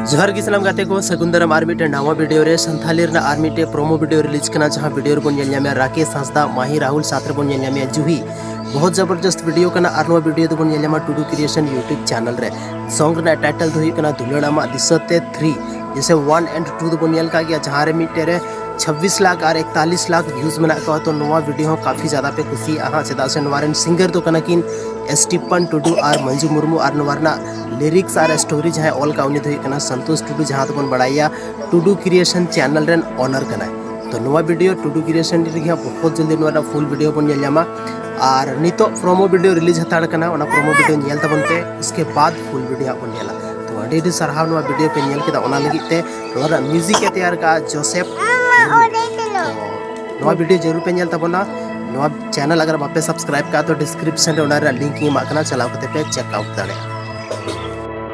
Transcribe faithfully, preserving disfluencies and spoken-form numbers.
ᱡᱚᱦᱟᱨ ᱜᱮ ᱥᱟᱱᱟᱢ ᱜᱟᱛᱮ ᱠᱚ, ᱥᱟᱹᱜᱩᱱ ᱫᱟᱨᱟᱢ ᱟᱨ ᱢᱤᱫᱴᱮᱱ ᱱᱟᱣᱟ ᱵᱷᱤᱰᱤᱭᱳ ᱨᱮ᱾ ᱥᱟᱱᱛᱷᱟᱞᱤ ᱨᱮᱱᱟᱜ ᱟᱨ ᱢᱤᱫᱴᱮᱱ ᱯᱨᱳᱢᱳ ᱵᱷᱤᱰᱤᱭᱳ ᱨᱤᱞᱤᱡᱽ ᱠᱟᱱᱟ, ᱡᱟᱦᱟᱸ ᱵᱷᱤᱰᱤᱭᱳ ᱨᱮᱵᱚᱱ ᱧᱮᱞ ᱧᱟᱢᱮᱭᱟ ᱨᱟᱠᱮᱥ ᱦᱟᱸᱥᱫᱟ, ᱢᱟᱦᱤ ᱨᱟᱦᱩᱞ ᱥᱟᱛᱷ ᱨᱮᱵᱚᱱ ᱧᱮᱞ ᱧᱟᱢᱮᱭᱟ ᱡᱩᱦᱤ᱾ ᱵᱚᱦᱩᱛ ᱡᱚᱵᱚᱨᱡᱚᱥᱛ ᱵᱷᱤᱰᱤᱭᱳ ᱠᱟᱱᱟ᱾ ᱟᱨ ᱱᱚᱣᱟ ᱵᱷᱤᱰᱤᱭᱳ ᱫᱚᱵᱚᱱ ᱧᱮᱞ ᱧᱟᱢᱟ ᱴᱩᱰᱩ ᱠᱨᱤᱭᱮᱥᱚᱱ ᱭᱩᱴᱩᱵᱽ ᱪᱮᱱᱮᱞ ᱨᱮ᱾ ᱥᱚᱝ ᱨᱮᱱᱟᱜ ᱴᱟᱭᱴᱮᱞ ᱫᱚ ᱦᱩᱭᱩᱜ ᱠᱟᱱᱟ ᱫᱩᱞᱟᱹᱲ ᱟᱢᱟᱜ ᱫᱤᱥᱟᱹ ᱛᱮ ᱛᱷᱨᱤ᱾ ᱡᱮᱥᱮ ᱚᱣᱟᱱ ᱮᱱᱰ ᱴᱩ ᱫᱚᱵᱚᱱ ᱧᱮᱞ ᱠᱟᱜ ᱜᱮᱭᱟ, ᱡᱟᱦᱟᱸ ᱨᱮ ᱢᱤᱫᱴᱮᱱ ᱨᱮ ᱪᱷᱟᱵᱵᱤᱥ ᱞᱟᱠᱷ ᱟᱨ ᱮᱠᱛᱟᱞᱤᱥ ᱞᱟᱠᱷ ᱵᱷᱤᱭᱩᱡᱽ ᱢᱮᱱᱟᱜ ᱠᱚᱣᱟ᱾ ᱛᱚ ᱱᱚᱣᱟ ᱵᱷᱤᱰᱤᱭᱳ ᱦᱚᱸ ᱠᱟᱯᱷᱤ ᱡᱟᱫᱟ ᱯᱮ ᱠᱩᱥᱤᱭᱟᱜᱼᱟ ᱦᱟᱸᱜ, ᱪᱮᱫᱟᱜ ᱥᱮ ᱱᱚᱣᱟ ᱨᱮᱱ ᱥᱤᱝᱜᱟᱨ ᱫᱚ ᱠᱟᱱᱟ ᱠᱤᱱ ᱥᱴᱤᱯᱷᱟᱱ ᱴᱩᱰᱩ ᱟᱨ ᱢᱚᱧᱡᱩ ᱢᱩᱨᱢᱩ᱾ ᱟᱨ ᱱᱚᱣᱟ ᱨᱮᱱᱟᱜ ᱞᱤᱨᱤᱠᱥ ᱟᱨ ᱥᱴᱳᱨᱤ ᱡᱟᱦᱟᱸᱭ ᱚᱞ ᱠᱟᱜ, ᱩᱱᱤ ᱫᱚ ᱦᱩᱭᱩᱜ ᱠᱟᱱᱟ ᱥᱚᱱᱛᱳᱥ ᱴᱩᱰᱩ, ᱡᱟᱦᱟᱸ ᱫᱚᱵᱚᱱ ᱵᱟᱲᱟᱭᱟ ᱴᱩᱰᱩ ᱠᱨᱤᱭᱮᱥᱚᱱ ᱪᱮᱱᱮᱞ ᱨᱮᱱ ᱳᱱᱟᱨ ᱠᱟᱱᱟᱭ᱾ ᱛᱚ ᱱᱚᱣᱟ ᱵᱷᱤᱰᱤᱭᱳ ᱴᱩᱰᱩ ᱠᱨᱤᱭᱮᱥᱚᱱ ᱨᱮᱜᱮ ᱦᱟᱸᱜ ᱵᱚᱦᱩᱛ ᱡᱚᱞᱫᱤ ᱱᱚᱣᱟ ᱨᱮᱱᱟᱜ ᱯᱷᱩᱞ ᱵᱷᱤᱰᱤᱭᱳ ᱵᱚᱱ ᱧᱮᱞ ᱧᱟᱢᱟ᱾ ᱟᱨ ᱱᱤᱛᱚᱜ ᱯᱨᱳᱢᱳ ᱵᱷᱤᱰᱤᱭᱳ ᱨᱤᱞᱤᱡᱽ ᱦᱟᱛᱟᱲ ᱠᱟᱱᱟ, ᱚᱱᱟ ᱯᱨᱳᱢᱳ ᱵᱷᱤᱰᱤᱭᱳ ᱧᱮᱞ ᱛᱟᱵᱚᱱ ᱯᱮ, ᱤᱥᱠᱮ ᱵᱟᱫ ᱯᱷᱩᱞ ᱵᱷᱤᱰᱤᱭᱳ ᱦᱟᱸᱜ ᱵᱚᱱ ᱧᱮᱞᱟ᱾ ᱛᱚ ᱟᱹᱰᱤ ᱟᱹᱰᱤ ᱥᱟᱨᱦᱟᱣ ᱱᱚᱣᱟ ᱵᱷᱤᱰᱤᱭᱳ ᱯᱮ ᱧᱮᱞ ᱠᱮᱫᱟ, ᱚᱱᱟ ᱞᱟᱹᱜᱤᱫ ᱛᱮ᱾ ᱱᱚᱣᱟ ᱨᱮᱱᱟᱜ ᱢᱤᱣᱡᱤᱠ ᱮ ᱛᱮᱭᱟᱨ ᱠᱟᱜᱼᱟ ᱡᱳᱥᱮᱯ ᱢᱩᱨᱢᱩ᱾ ᱛᱚ ᱱᱚᱣᱟ ᱵᱷᱤᱰᱤᱭᱳ ᱡᱟᱹᱨᱩᱲ ᱯᱮ ᱧᱮᱞ ᱛᱟᱵᱚᱱᱟ᱾ ᱱᱚᱣᱟ ᱪᱮᱱᱮᱞ ᱟᱜᱟᱨ ᱵᱟᱯᱮ ᱥᱟᱵᱥᱠᱨᱟᱭᱤᱵ ᱠᱟᱜᱼᱟ, ᱛᱚ ᱰᱤᱥᱠᱨᱤᱯᱥᱚᱱ ᱨᱮ ᱚᱱᱟ ᱨᱮᱱᱟᱜ ᱞᱤᱝᱠ ᱤᱧ ᱮᱢᱟᱜ ᱠᱟᱱᱟ, ᱪᱟᱞᱟᱣ ᱠᱟᱛᱮ ᱯᱮ ᱪᱮᱠ ᱟᱣᱩᱴ ᱫᱟᱲᱮᱭᱟᱜᱼᱟ᱾